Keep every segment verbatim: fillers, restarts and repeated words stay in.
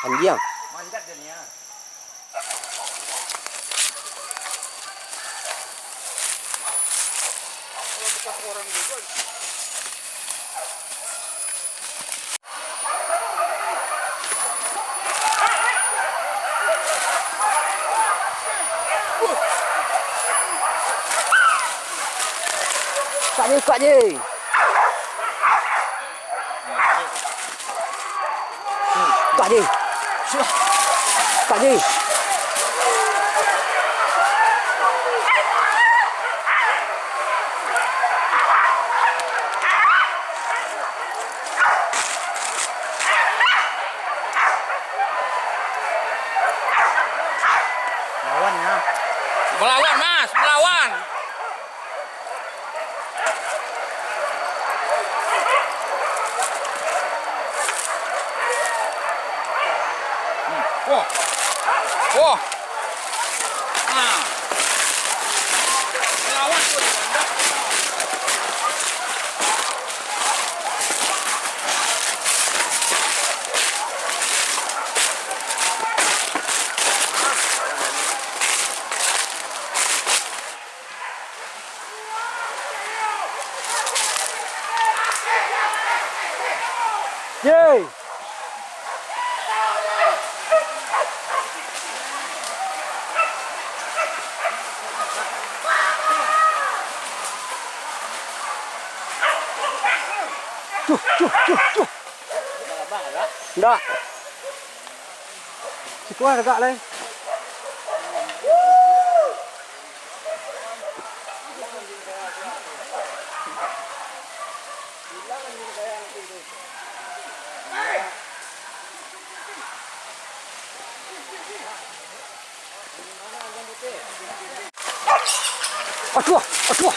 Anjiang. Kak Ji, Kak Ji. Kak Ji. Kak Ji. Lawan, ya. Melawan, Mas, melawan. Wah. Wah. Ah. Lawan tu. Yeay. Cuh, cuh, cuh, cuh. Ndak. Siko lah tagak lai. Aduh, aduh.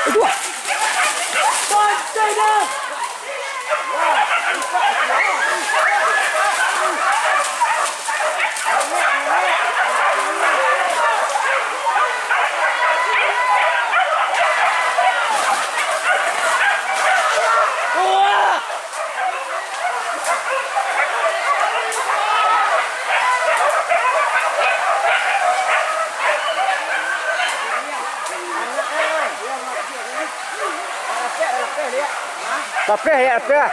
Aduh. Lapeh, ya, lapeh.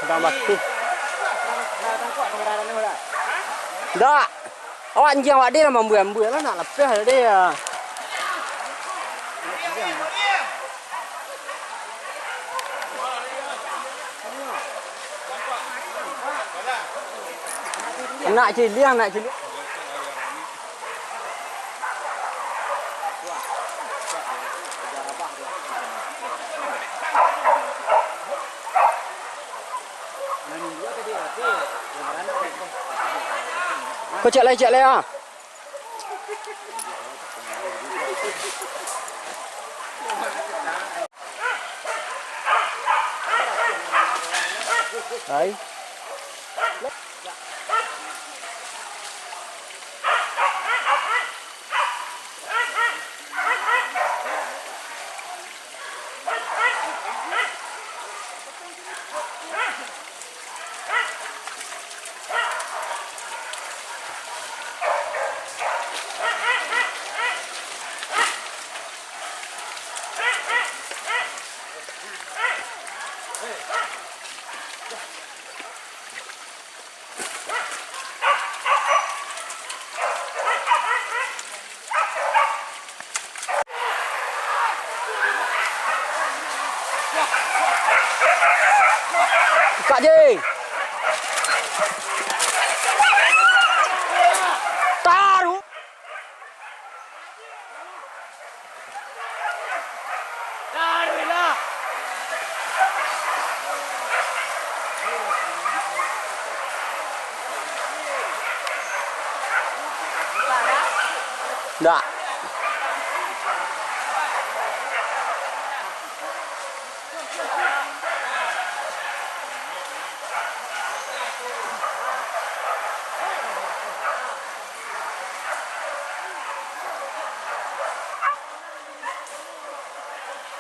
Gadang batih. Ndak. Awak anjiang awak deh lah, mambuih-ambuih lah, nak lapeh lah deh, ya. Nak ciliang, nak ciliang. Ko cek lai, cek lai, ah. Hai. Kak Ji. Taruh. Ndak.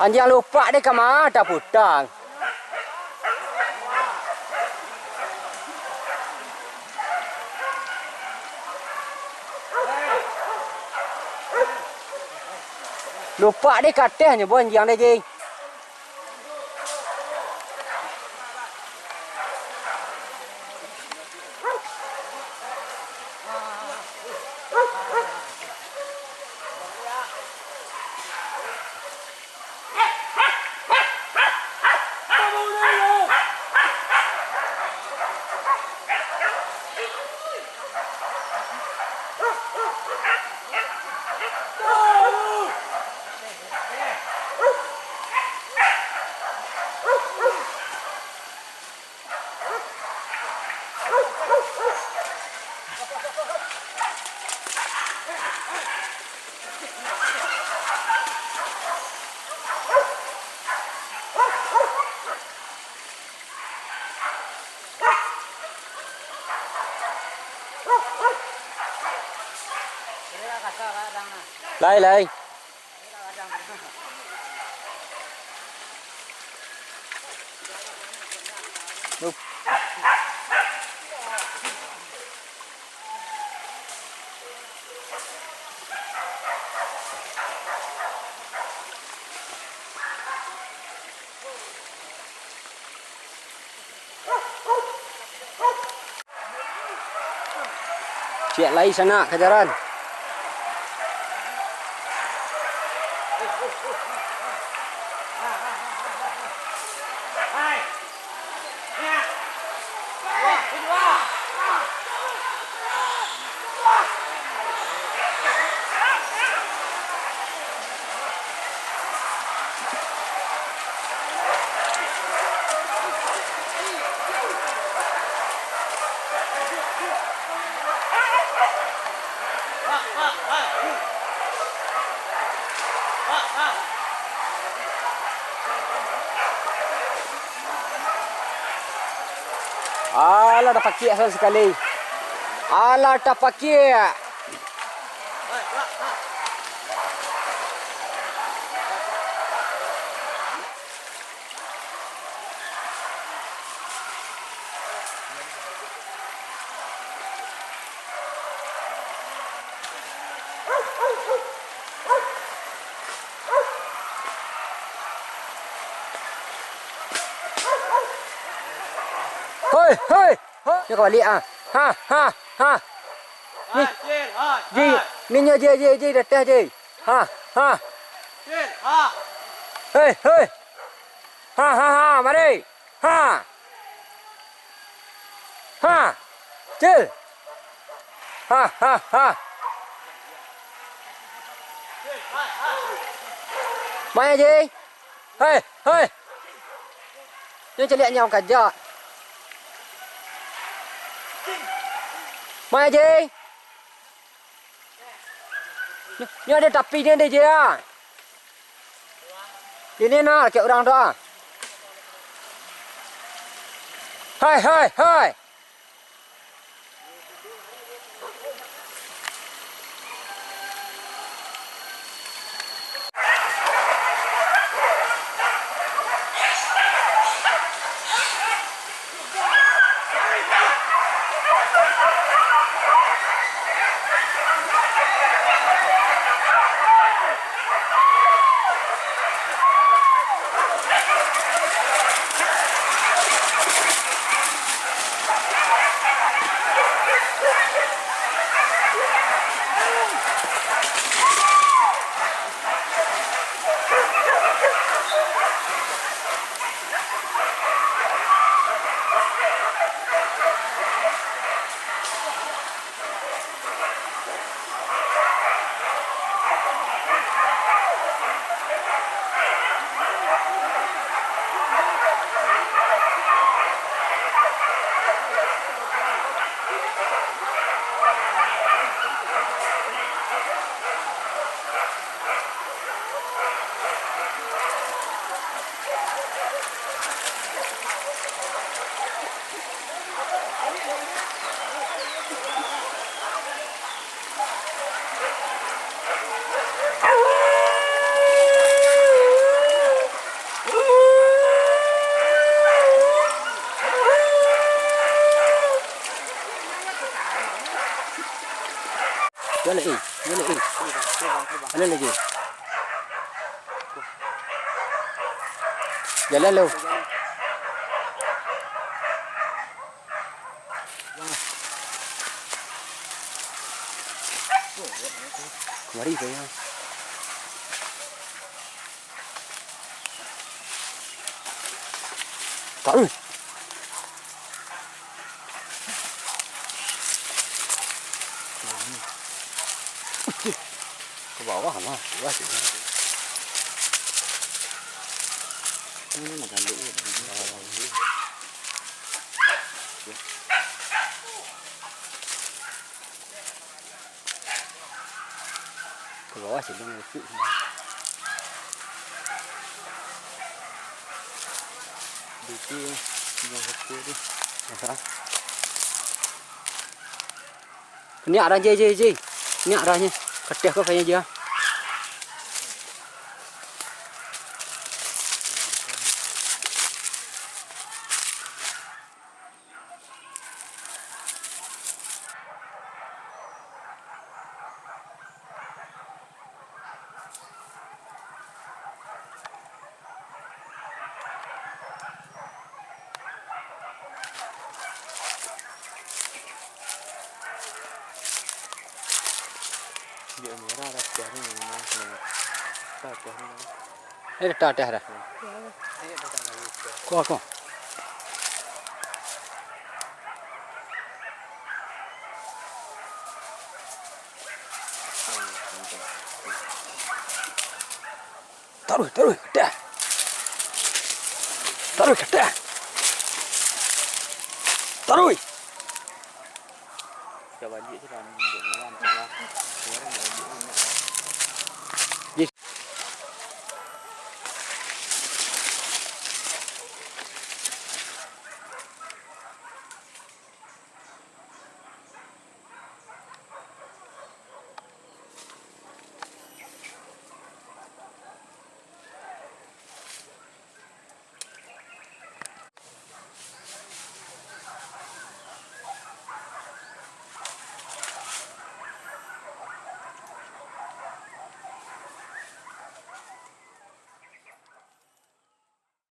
Anjiang lupak deh ka ma, taputa. Lupak deh ka ateh nyo, bo anjiang deh, Ji. Lai, lai. Ciek lai sanak, kajaran. Alah, tapakiak sajo sakali. Alah, tapakiak. Hoi, hoi, hoi. Nyo ka baliak, ah. Ha, ha, ha. Ni. Ji, ni nyo, Ji, Ji, Ji, di ateh, Ji. Ha, ha. Hei, hei. Ha, ha, ha, mari. Ha. Ha. Cil. Ha, ha, ha. Mai, Ji. Hei, hei. Nyo caliak nyo kajak. Mai, Ji. Nyo, nyo ado tapi nyo ado je, ah. Iko nah, kek urang tu, ah. Hai, hai, hai. Jalan, eh, jalan, eh. Jalan lagi. Jalan lo. Kamari kayaknya. Taruih. Ke bawah mah, bawah sini. Ini mah ganduk ni. Ke bawah sih, Bang, lupuk. Duduk, tinggal satu tu. Aha. Ni arah je, je, je. Ni arahnyo. Kateh ko kayaknya dia. Dia merah dah tiar ni, merah ni. Tak tiar ni. Eh, dah, dah, dah. Ko, ko. Taruih, taruih, dah. Taruih, dah.